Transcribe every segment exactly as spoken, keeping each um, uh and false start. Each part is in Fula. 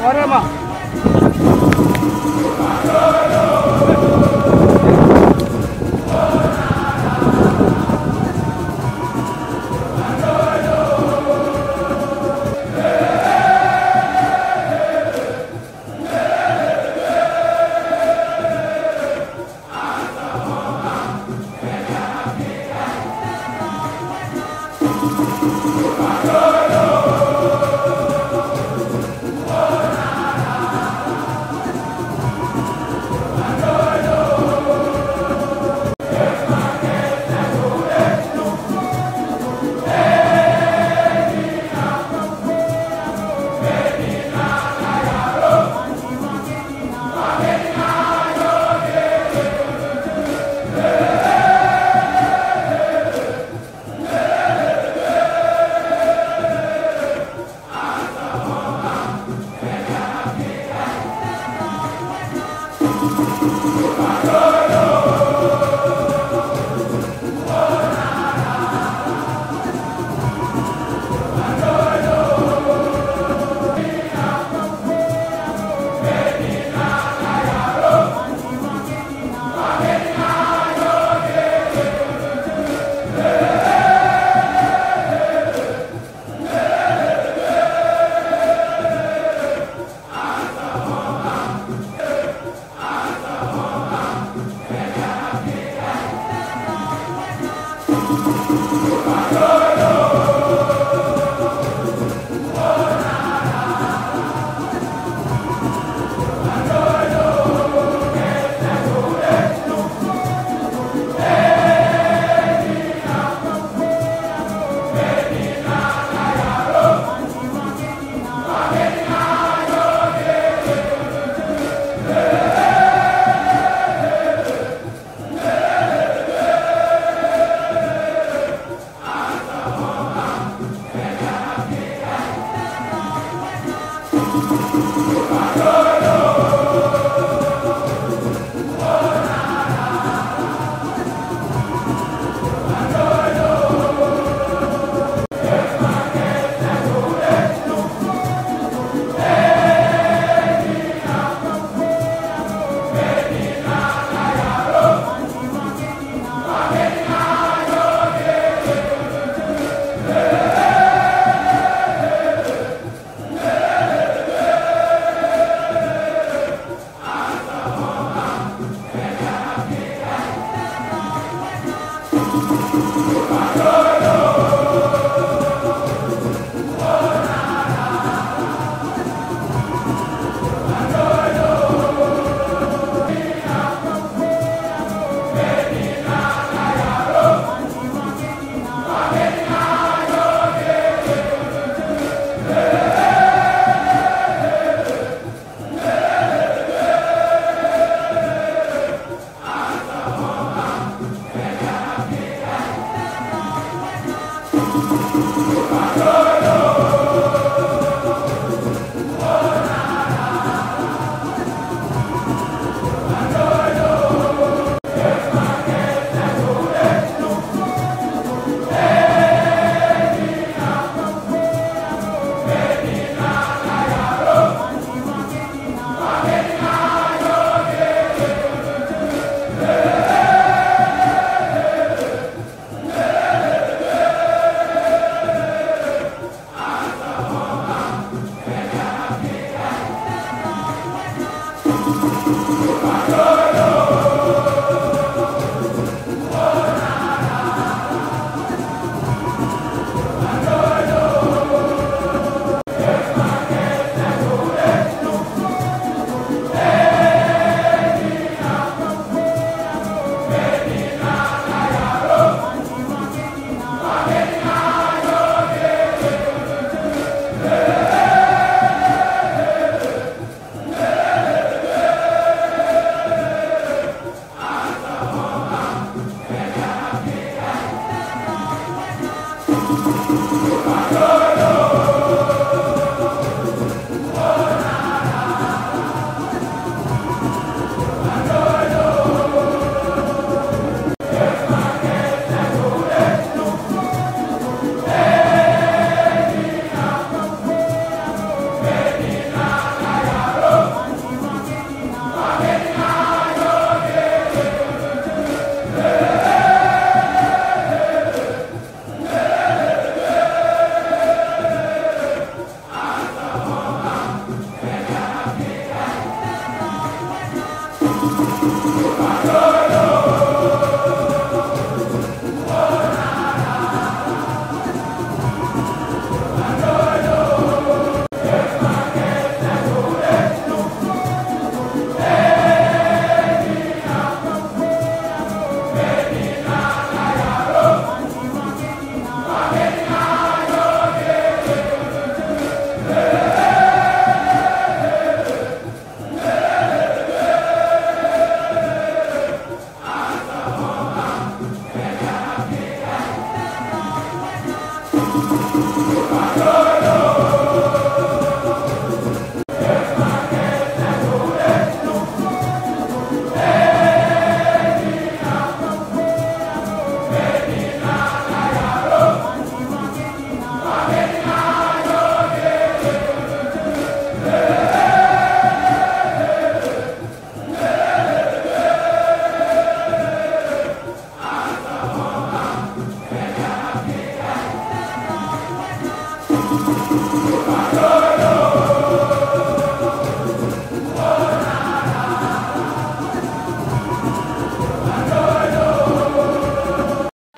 Warema.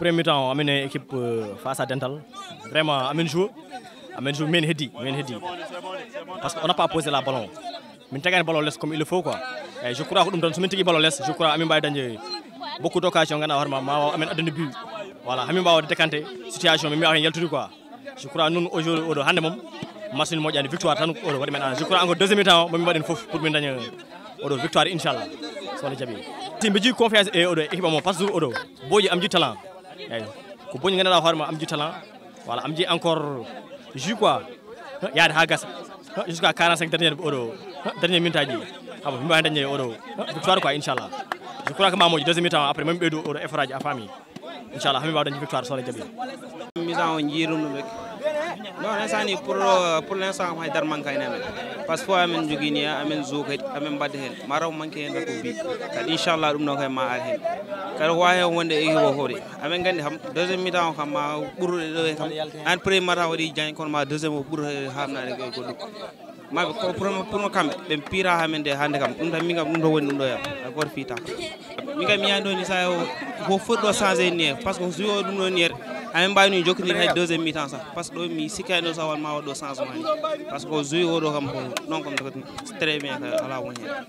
Premier mi-temps o, amin e équipe, euh, face à Dental. Vraiment, amin joue. Amin joue, min heddi, min heddi. Parce qu'on n'a pas posé la ballon. Min tagani ballon les comme il le faut, quoi. Et je crois que ɗum tan, so min tigi ballon les, je crois amin mbawi dañde beaucoup d'occasion, ganduɗa hoore ma, ma waw amin addude but. Voilà, amin mbawa décanté situation, min mbawa hen yaltude, quoi. Je crois, nous, aujourd'hui, oɗo, hande mom, match ni moƴƴani, victoire tan oɗo waɗi men. Je crois encore deuxième mi-temps o, momin mbaɗen fof pour min daña oɗo victoire, inchallah, so Allah jaɓi. Si mbi jii confiance e oɗo équipe mo, parce que oɗo, Boji am ji talent. Eyyi, ko Boji ganduɗa hoore ma am ji talent. Voilà, am ji encore jus, quoi. Yaade ha gasa. Jusqu'à quarante-cinq dernière oɗo, dernière minute aji. Abo, mbi mbawi dañde oɗo victoire, quoi, inchallah. Je crois que ma moƴƴi deuxième mi-temps o, après, momin ɓeydu oɗo effort aji, a faami. Inchallah, hami mbawa dañde victoire so Allah jaɓi. Mi-temps o jiirum ɗum rek. Non, instant ni pour, euh, pour l'instant hay darman kay namen. Parce que amen jogini, amen zo kadi, amen mbadde hen. Maraw manque hen ko bi. Kadi inchallah ɗum ɗo kay ma ar hen. Kadi ko wawi hen wonde e équipe o hoore. Amen gandi kam, deuxième mi-temps o kam ma ɓurɗo ɗo e kam. An premier mi-temps waɗi jañ, kono ma deuxième o ɓurɗo hamnade ko goɗɗum. Maɓe ko pour, pour kamɓe, ɓe piira ha men de hande kam. Ɗum tan min kam ɗum ɗo woni ɗum ɗo yam. Hay goto fiita. Min kam mi yani ɗo ni sa o, ko foti ɗo changé ni, parce que joué o ɗum ɗo ni, amin mbawi ni jokkodir hay deuxième mi-temps sax. Parce que ɗo mi sikkani ɗo sa won ma waɗɗo changement ni. Parce que joué o ɗo kam ko non, comme très bien, ala woni hen.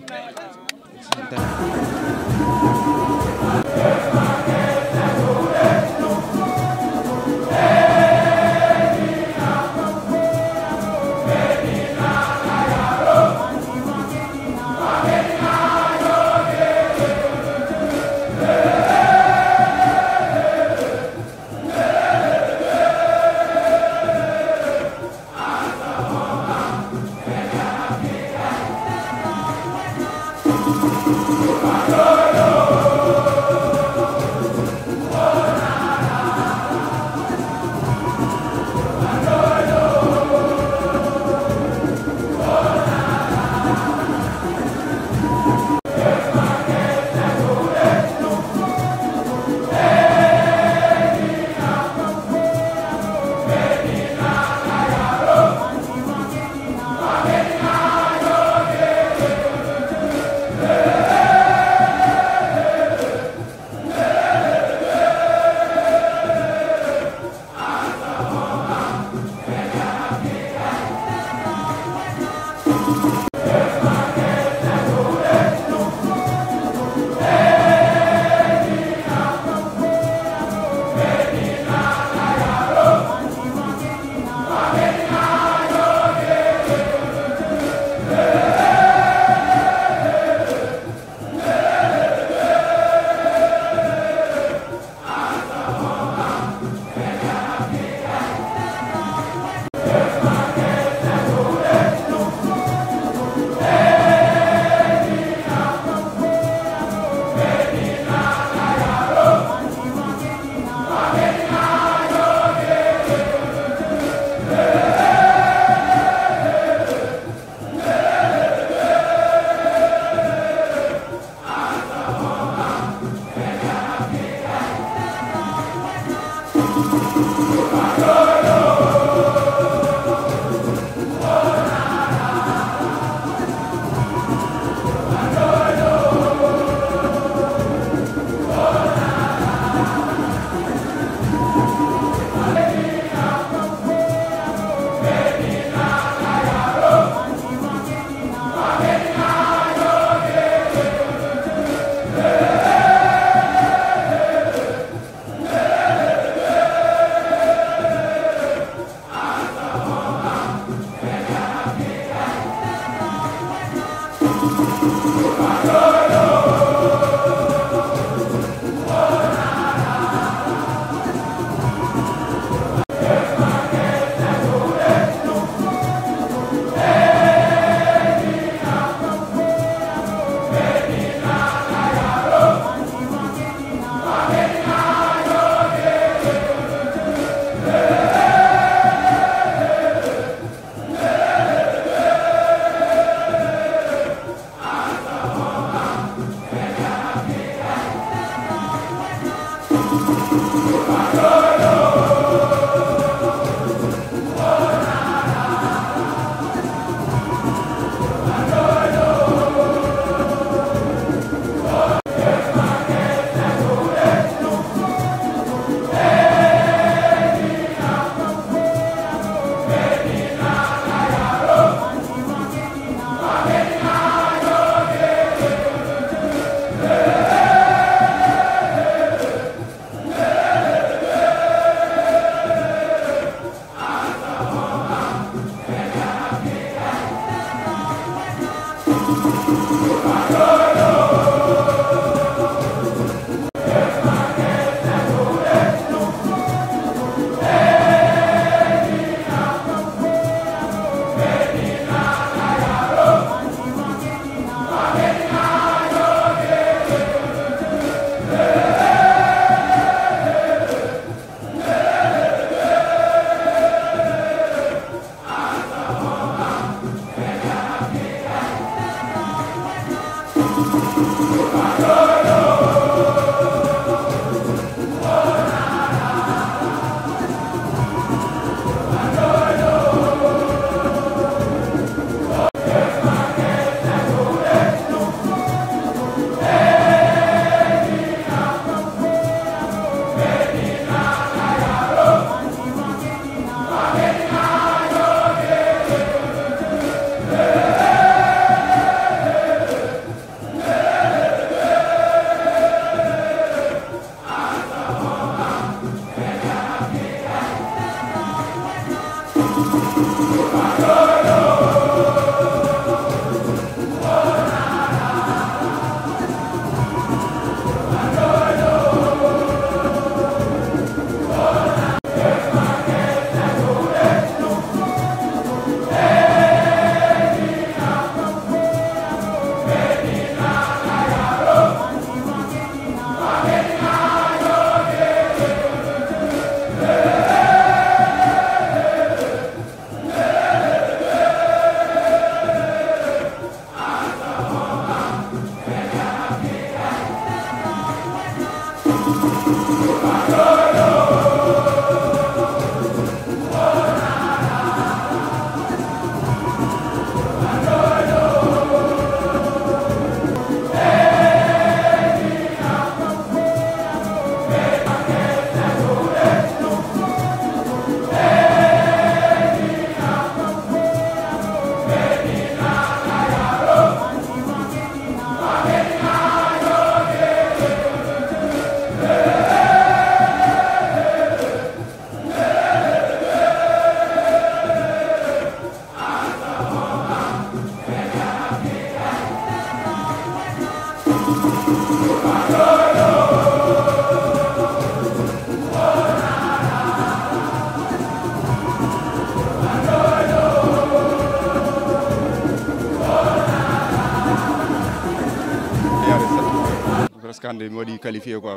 Presque hannde mi waɗi qualifié quoi.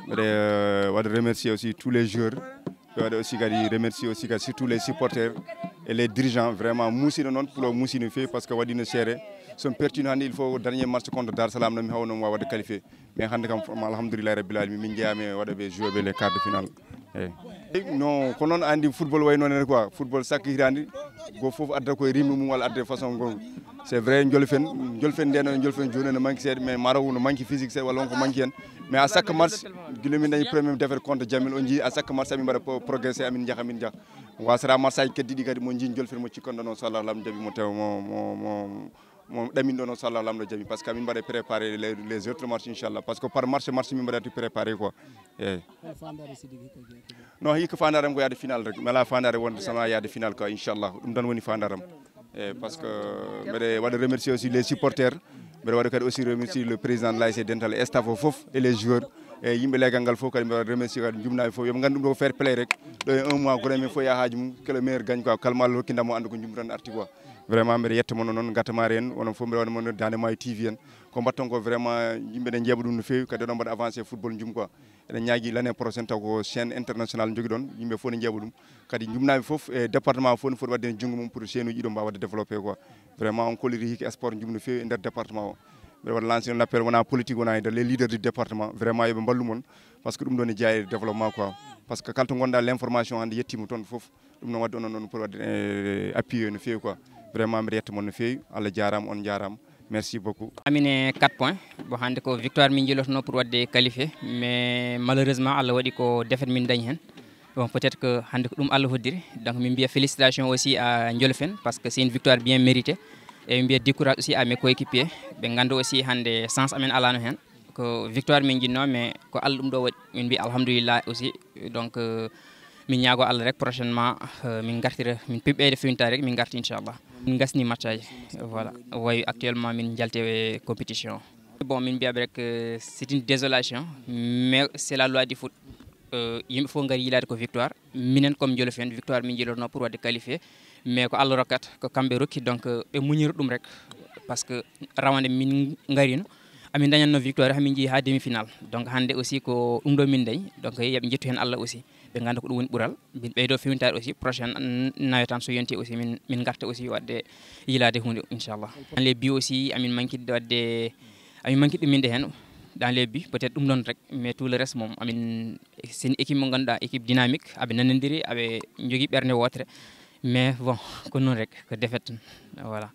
Mbeɗe euh, waɗa remercier aussi tous les joueurs. Mbeɗe waɗa aussi kadi remercier aussi kadi surtout les supporters et les dirigeants. Vraiment muusino noon, pulo muusino feewi parce que waɗino seere. Son pertino hannde il faut dernier match contre Dar Salam no mi hawno mi wawa waɗde qualifié. Mais hannde kam alhamdulillahi rabbil alamin min jeeyami e waɗaɓe joueɓe les quarts de finale. Eyyi. No ko noon andi football way noon en quoi. Football sakko hitande go fof adda koye rimbi mum walla adda e façon goo. C'est vrai, jolfen jolfen ndeno e jolfen joni no manque seeɗa, mais maraw no manque physique seeɗa walla wonko manque hen. Mais à chaque match, gila min dañi premier défaite contre Jamil, on jii à chaque match amin mbaɗa pro- progressé, amin jaaha amin jaaha. Wasata match aji keddiɗi kadi mo jii jolfen mo cikkanɗon o, so Allah lam jaɓi mo taw mo mo mo mo ɗaminɗon o, so Allah lamɗo jaɓi, parce que amin mbaɗa préparé les, les autres matchs inchallah, parce que par match match min mbaɗati préparé quoi. Eyyi. Hol fandare Sidiki Kajiyaka? Non, hikka fandare am ko yaade final rek, mi ala fandare wonde sama yaade final quoi inchallah, ɗum tan woni fandare am. Eyyi, parce que mbeɗe waɗa remercier aussi les supporters, mbeɗe waɗa kadi aussi remercier le président de l'A S C Dental et staff o fof et les joueurs. E yimɓe leegal ngal fof kadi mbeɗe waɗa remercier kadi jumnaaɓe fof, yoɓe ngandu ɗum ɗo ko fair play rek. Ɗo e un mois goto men fof yaha haaju mum, que le meilleur gagne quoi, kala mo Allah hokki ndam o anda ko jumbuɗon arti quoi. Vraiment mbeɗe yetta mon noon, gardama reen onon fof, mbeɗe waɗa mon daande maayo T V en. Ko mbatton ko vraiment yimɓe ne njeeɓa ɗum no feewi, kadi oɗon mbaɗa avancé football jum quoi. Eɗen ñaagui l'année prochaine taw ko chaîne internationale joguiɗon, yimɓe fof ne njeeɓa ɗum. Kadi jumnaaɓe fof e département fof ne foti waɗde hen junngo mum pour chaîne uji ɗiɗo mbawa waɗde développé quoi. Vraiment on kolliri hikka sport jum no feewi e nder département o. Mbeɗa waɗa lancé un appel, wona politique wona e nder les leaders du département, vraiment yoɓe mballu mon, parce que ɗum ɗo ne jeeya e développement quoi. Parce que kala to gonɗa l'information hannde yettima toon fof, ɗum noon waɗde onon noon pour waɗde eh, appuyer no feewi quoi. Vraiment mbeɗa yetta mon no feewi, Allah jarama, on jarama. Merci beaucoup. Amin e quatre points. Bon, hannde ko victoire min jilotono pour waɗde qualifié, mais malheureusement Allah waɗi ko défaite min dañi hen. Bon, peut-être que hannde ko ɗum Allah hoddiri. Donc min mbiya félicitation aussi à Jolofen, parce que c'est une victoire bien méritée. Et min mbiya décourage aussi à mes coéquipiers. Ɓe nganndu aussi hannde chance amen alano hen. Ko victoire min jinno, mais ko Allah ɗum ɗo waɗi. Min mbiya alhamdulillah aussi. Donc euh, min ñaago Allah rek prochainement euh, min gartira, min piɓɓeyde fewinta rek min garti inchallah. Min gasni match aji. Voilà. Wayi actuellement min jalte e compétition. Bon, min mbiyaɓe rek euh, c'est une désolation, mais c'est la loi du foot. Euh, yimɓe fof ngari yiilade ko victoire. Minen comme Jolofen victoire min jilotono pour waɗde qualifié, mais ko Allah rokkat, ko kamɓe rokki, donc euh, ɓe muñira ɗum rek. Parce que rawande min ngarino, amin dañanno victoire, hamin jeeyi ha demi final. Donc hannde aussi ko ɗum ɗo min dañi, donc yoɓe jettu hen Allah aussi. Ɓe ngannda ko ɗum woni ɓural. Min ɓeydo fewintade aussi prochaine nawetan so yonti aussi min min garta aussi waɗde yiilade hunde inchallah. Dans les buts aussi amin manqué waɗde, amin manqué ɗum minde hen dans les buts, peut-être ɗum ɗon rek, mais tout le reste moom amin c'est une équipe mo ngannduɗaa équipe dynamique, aɓe nanodiri, aɓe jogii ɓernde wootere. Mais bon, ko noon rek, ko défaite tan. Voilà.